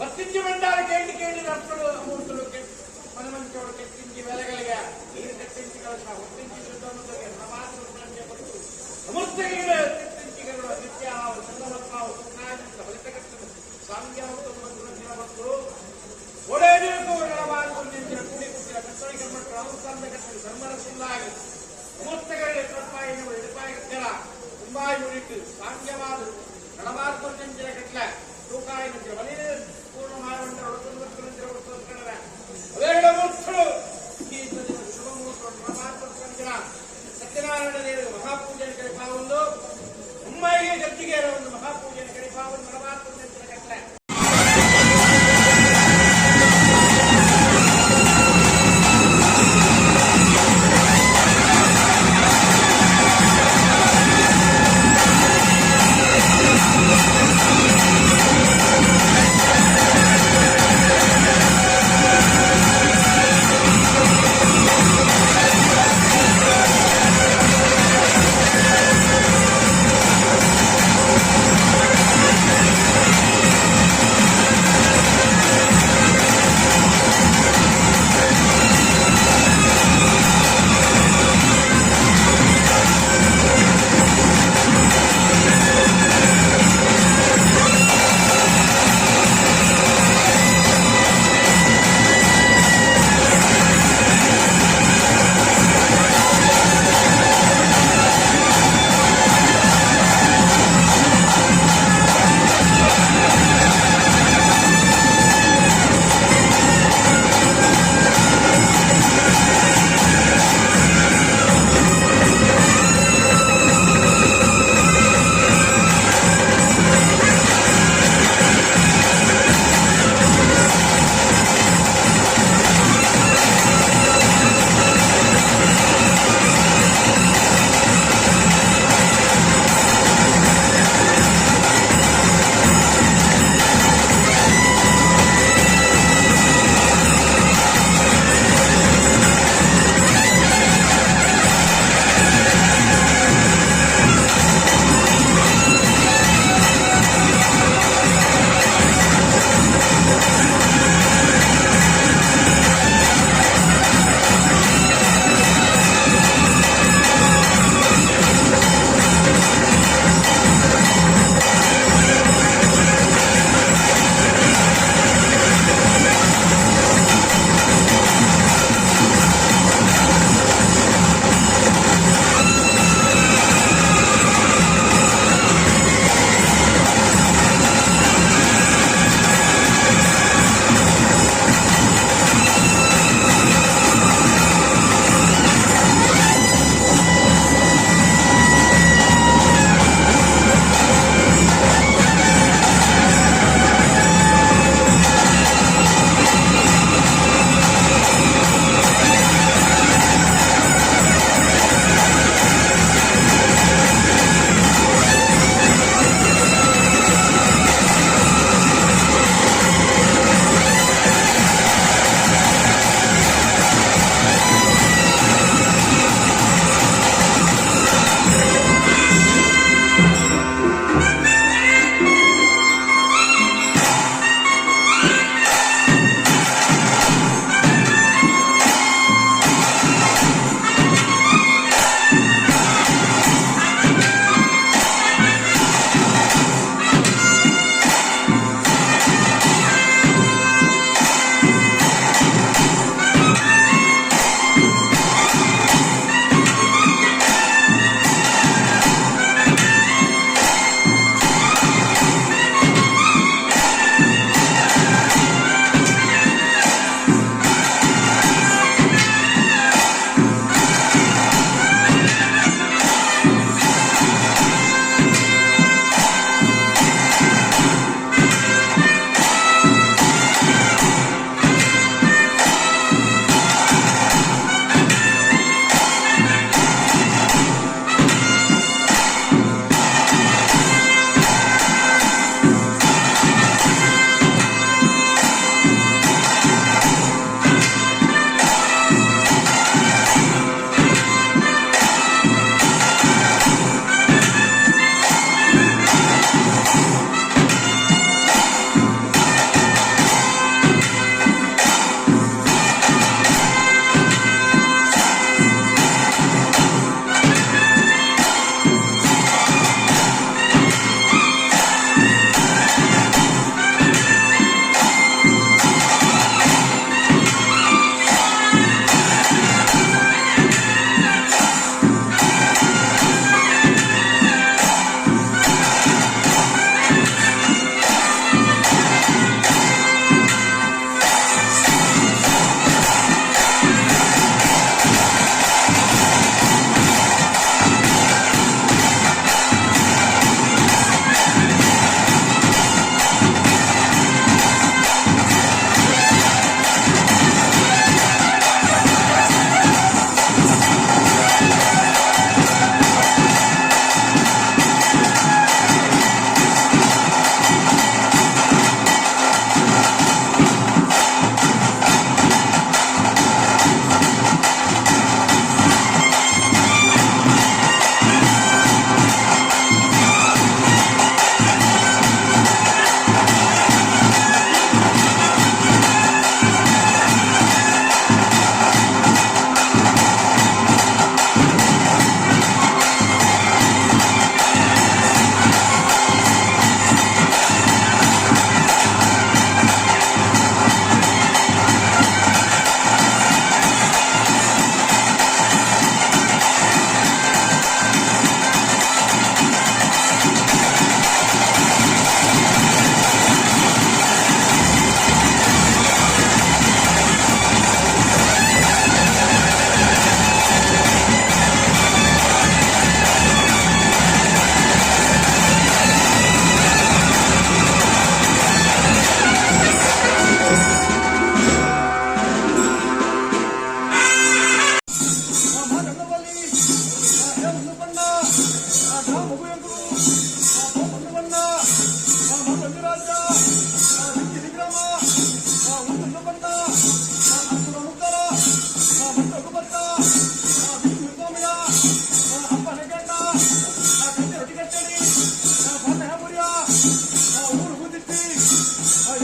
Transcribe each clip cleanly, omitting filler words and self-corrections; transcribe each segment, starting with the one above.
ಬತ್ತಿಂಚಿ ಬಂಡಾರ ಕೇಳಿ ಕೇಳಿ ನರ್ತಳು ಅಮೂರ್ತಳು ಮನಮಂಚೋಳು ಕೆತ್ತಿಂಚಿ ಬೆಲೆಗಳಿಗೆ ನೀರು ಕೆತ್ತಿಂಚಿ ಕಲಶ ಹೊತ್ತಿಂಚಿ ಶುದ್ಧಮುದ್ದಗೆ ನಮಾತೃ ಅಮೂರ್ತಗಿರ ಕೆತ್ತಿಂಚಿಗಳು ನಿತ್ಯ ಚಂದ್ರಮತ್ಮಾವು ಸುಖಾನಂದ ಫಲಿತಕರ್ತನು ಸಾಂಗ್ಯವಂತ ಭಕ್ತರು ಒಡೆಯಬೇಕು ನಡಬಾರದು ಕೂಡಿ ಕುತ್ತಿರ ಕತ್ತಳಿಗೆ ಮಕ್ಕಳು ಅನುಷ್ಠಾನದ ಕಟ್ಟಲು ಸನ್ಮನಸ್ಸುಳ್ಳಾಗಿ ಅಮೂರ್ತಗಳಿಗೆ ತಪ್ಪಾಯಿನ ಎಡಪಾಯಿಗಳ ತುಂಬಾ ಯೂನಿಟ್ ಸಾಂಗ್ಯವಾದ ನಡಬಾರದು ಕಟ್ಲೆ ತೂಕಾಯಿನ ಬಲಿ ಪೂರ್ಣ ಮಾವಂಡ ಅವೇಳ ಮೂರ್ತಳು ಈ ಶುಭ ಮುಹೂರ್ತಗಳು ನಡಬಾರದು ಸತ್ಯನಾರಾಯಣ ದೇವರ ಮಹಾಪೂಜೆ ಕರಿಪಾವೊಂದು ಉಮ್ಮಾಯಿಗೆ ಗದ್ದಿಗೆ ಒಂದು ಮಹಾಪೂಜೆ ಕರಿಪಾವೊಂದು ನಡಬಾರದು ಕಟ್ಲೆ.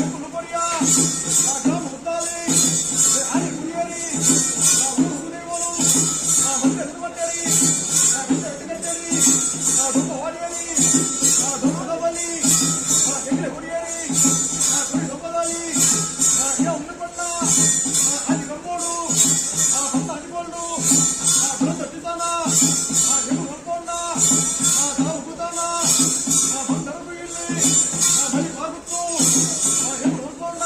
ಎಂಕುಲು ಕೊರಿಯ, ಆ ಗ್ರಾಮ ಹುದ್ದಾಲಿ, ಆನೆ ಕುರಿಯರಿ, ಆ ಊರು ಸುದೇವರು, ಆ ಮಂತೆ ಹನುಮಂತರಿ, ಆ ಗಂಟೆ ಎಟ್ಟುಗಟ್ಟರಿ, ಆ ಡೊಂಬ ವಾಡಿಯರಿ, ಆ ಡೊಂಬ ಗವಲಿ, ಆ ಹೆಗ್ರೆ ಕುರಿಯರಿ, ಆ ಕುರಿ ಡೊಂಬದಾಲಿ, ಆ ಏ ಉಣ್ಣುಕೊಂಡ, ಆ ಆದಿ ಗಂಬೋಡು, ಆ ಭತ್ತ ಹನಿಗೋಲ್ಡು, ಆ ಬೃಹತ್ ಅಟ್ಟಿತಾನ, ಆ ಹೆಗು ಹೊಂದ್ಕೊಂಡ, ಆ ತಾವು ಕೂತಾನ, ಆ ಬಂದರಗು ಇಲ್ಲಿ, ಆ ಬಲಿ ಬಾಗುತ್ತು, ಆ ಹೆಗು ಹೊಂದ್ಕೊಂಡ,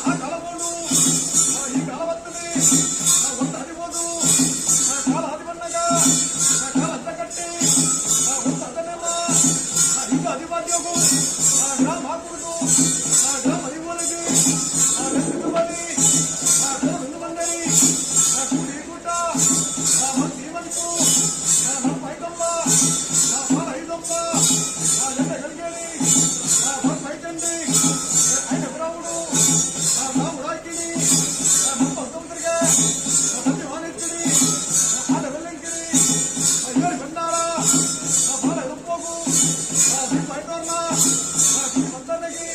ಆ ಕಾಲಬೋಡು, ಆ ಈ ಕಾಲವತ್ತಲಿ, ಆ ಒಂದು ಹರಿಬೋದು, ಆ ಕಾಲ ಹರಿಬಣ್ಣಗ, ಆ ಕಾಲ ಹತ್ತಕಟ್ಟಿ, ಆ ಒಂದು ಹದನೆಲ್ಲ, ಆ ಹಿಂಗ ಅಧಿವಾದ್ಯಗು, ಆ ಗ್ರಾಮ ಹಾಕುವುದು, ಆ ಗ್ರಾಮ ಹರಿಬೋಲಿಗೆ, ಆ ಬೆನ್ನು ಬಲಿ, ಆ ಬೆನ್ನು ಬಂದರಿ, ಆ ಕೂಡಿ ಕೂಟ, ಆ ಮಂತಿ ಮಂತು, ಆ ನಮ್ಮ ಐದಮ್ಮ, ಆ ಬಾಲ ಐದಮ್ಮ, ಆ ಜಂಡ ಗಳಿಗೇಳಿ, ಆ ಬಂದ ಐತಂಡಿ, ಐನ ಗುರಾವುಡು, ಆ ರಾಮುಡು ಹಾಕಿನಿ, ಆ ನಮ್ಮ ಹತ್ತೊಂಬತ್ತರಿಗೆ, ಆ ತಂದೆ ವಾನೆತ್ತಿರಿ, ಆ ಆಡ ಬೆಲ್ಲಂಕಿರಿ, ಆ ಏಳು ಭಂಡಾರ, ಆ ಬಾಲ ಎದುಪ್ಪೋಗು, ಆ ದೀಪ ಐದೋರ್ನ, ಆ ಕುಡಿ ಮಂತನಗಿ,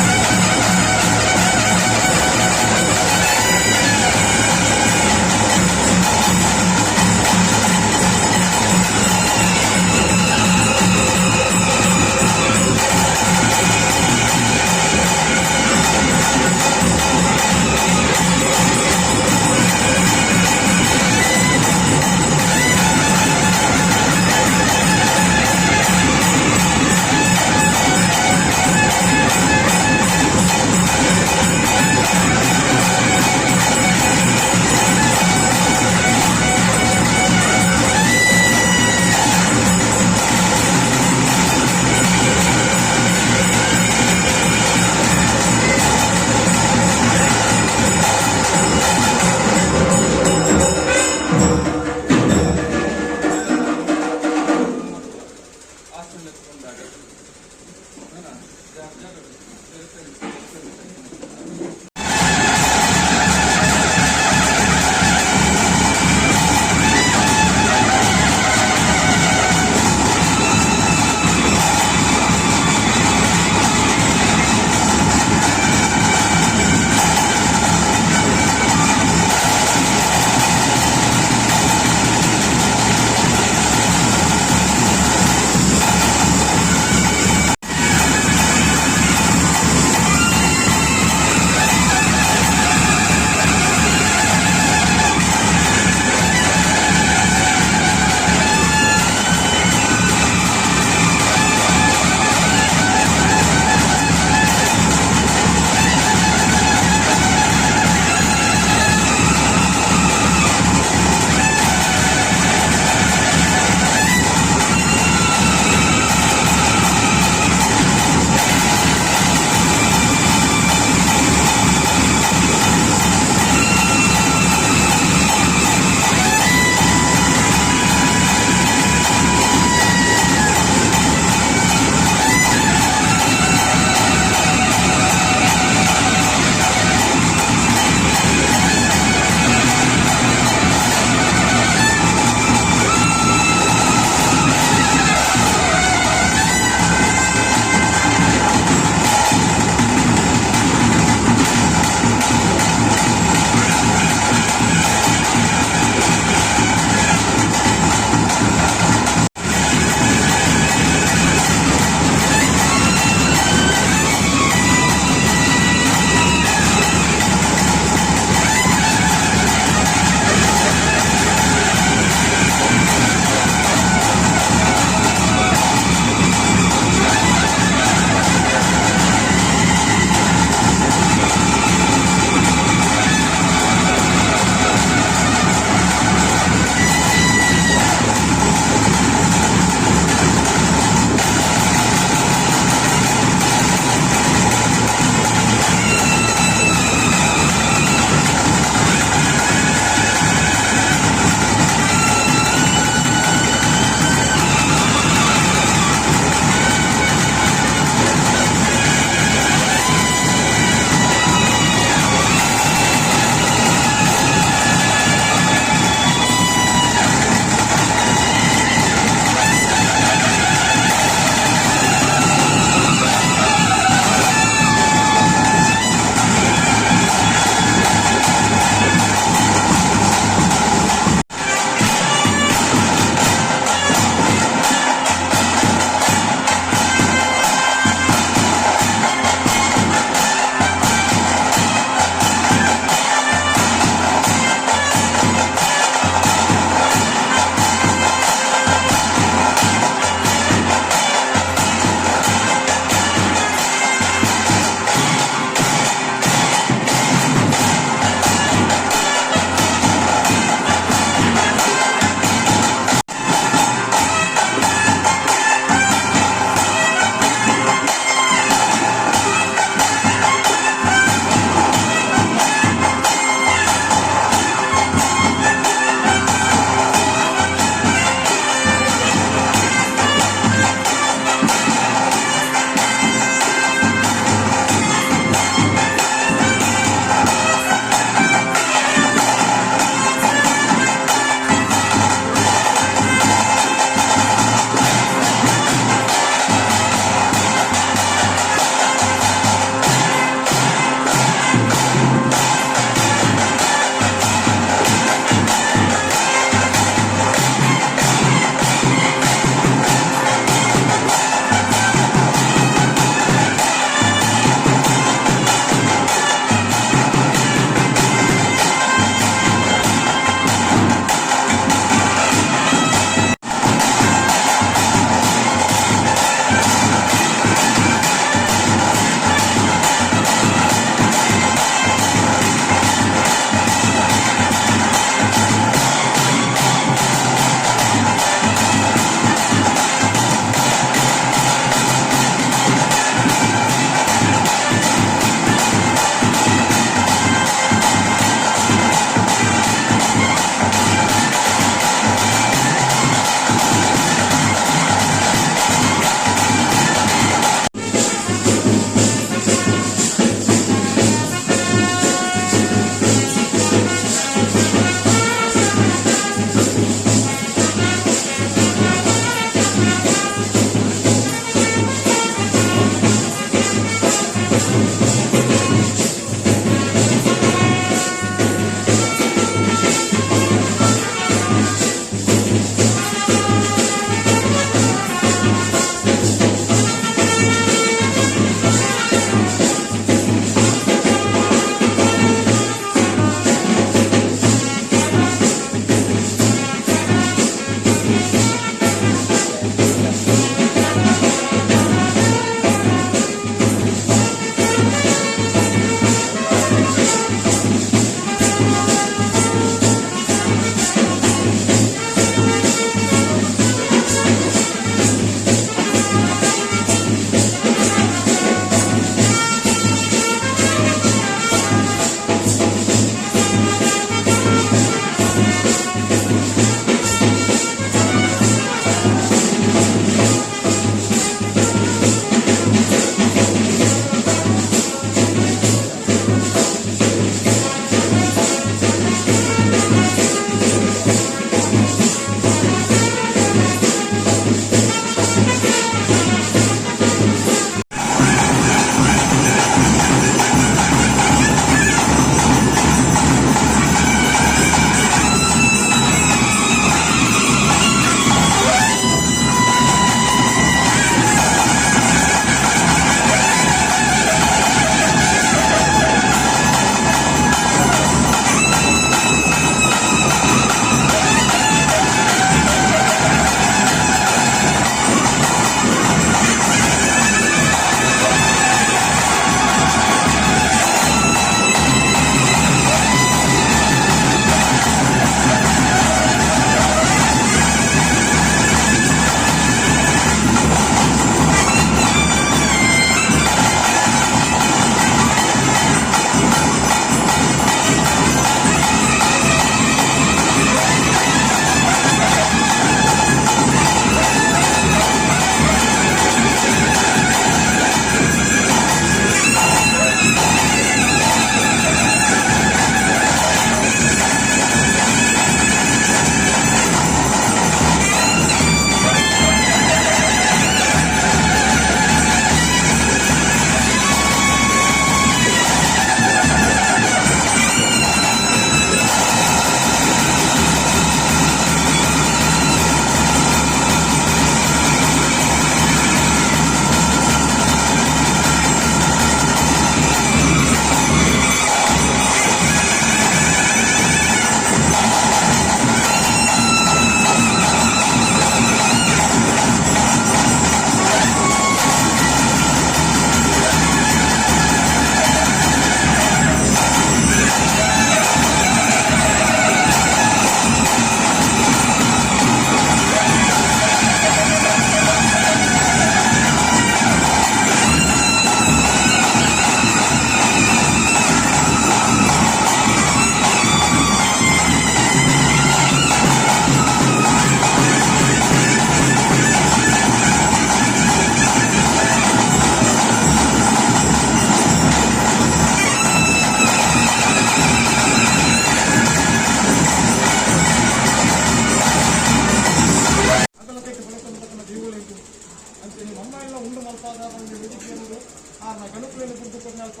ಕೊರ್ನಲ್ಪ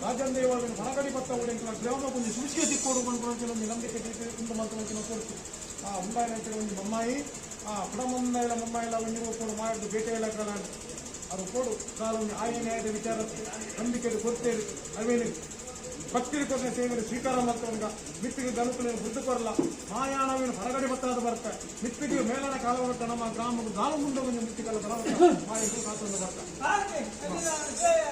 ರಾಜನ್ ದೇವಳಿನ ಬಲಗಡಿ ಬತ್ತ ಉಡೆಂಕಲ ಗ್ರಾಮ ಒಂಜಿ ಸುಶಿಗೆ ತಿಕ್ಕೋಡು ಪನ್ಪುನಂಚಿನ ಒಂಜಿ ನಂಬಿಕೆ ಉಂಡು ಮಲ್ತುನಂಚಿನ ಕೊರ್ತು. ಆ ಉಂಡಾಯಿನ ಒಂಜಿ ಮಮ್ಮಾಯಿ, ಆ ಪುಡ ಮಮ್ಮಾಯಿಲ ಮಮ್ಮಾಯಿಲ ಒಂಜಿ ಕೊಡು ಮಾಡಿದ್ದು ಬೇಟೆ ಇಲ್ಲ ಕಾಲ ಅದು ಕೊಡು ಕಾಲ ಒಂಜಿ ಆಯ ನ್ಯಾಯದ ವಿಚಾರ ನಂಬಿಕೆ ಕೊರ್ತೇರು. ಅವೇನು ಭಕ್ತಿಗೆ ಕೊರ್ನ ಸೇವೆಯನ್ನು ಸ್ವೀಕಾರ ಮಾಡ್ತವಂಗ ಮಿತ್ತಿಗೆ ದನುಕುలను ಬುದ್ಧ ಕೊರಲ ಮಾಯಾಣವಿನ ಹೊರಗಡೆ ಬತ್ತಾದ ಬರ್ತ ಮಿತ್ತಿಗೆ ಮೇಲನ ಕಾಲವರ್ತ ನಮ್ಮ ಗ್ರಾಮದ ದಾಳು ಮುಂದೆ ಒಂದು ಮಿತ್ತಿಗಲ್ಲ ಬಲವತ್ತ ಮಾಯ ಕಾತೊಂದು ಬರ್ತ. ಆನೆ, ಸನ್ನಿಧಾನ, ಜಯ.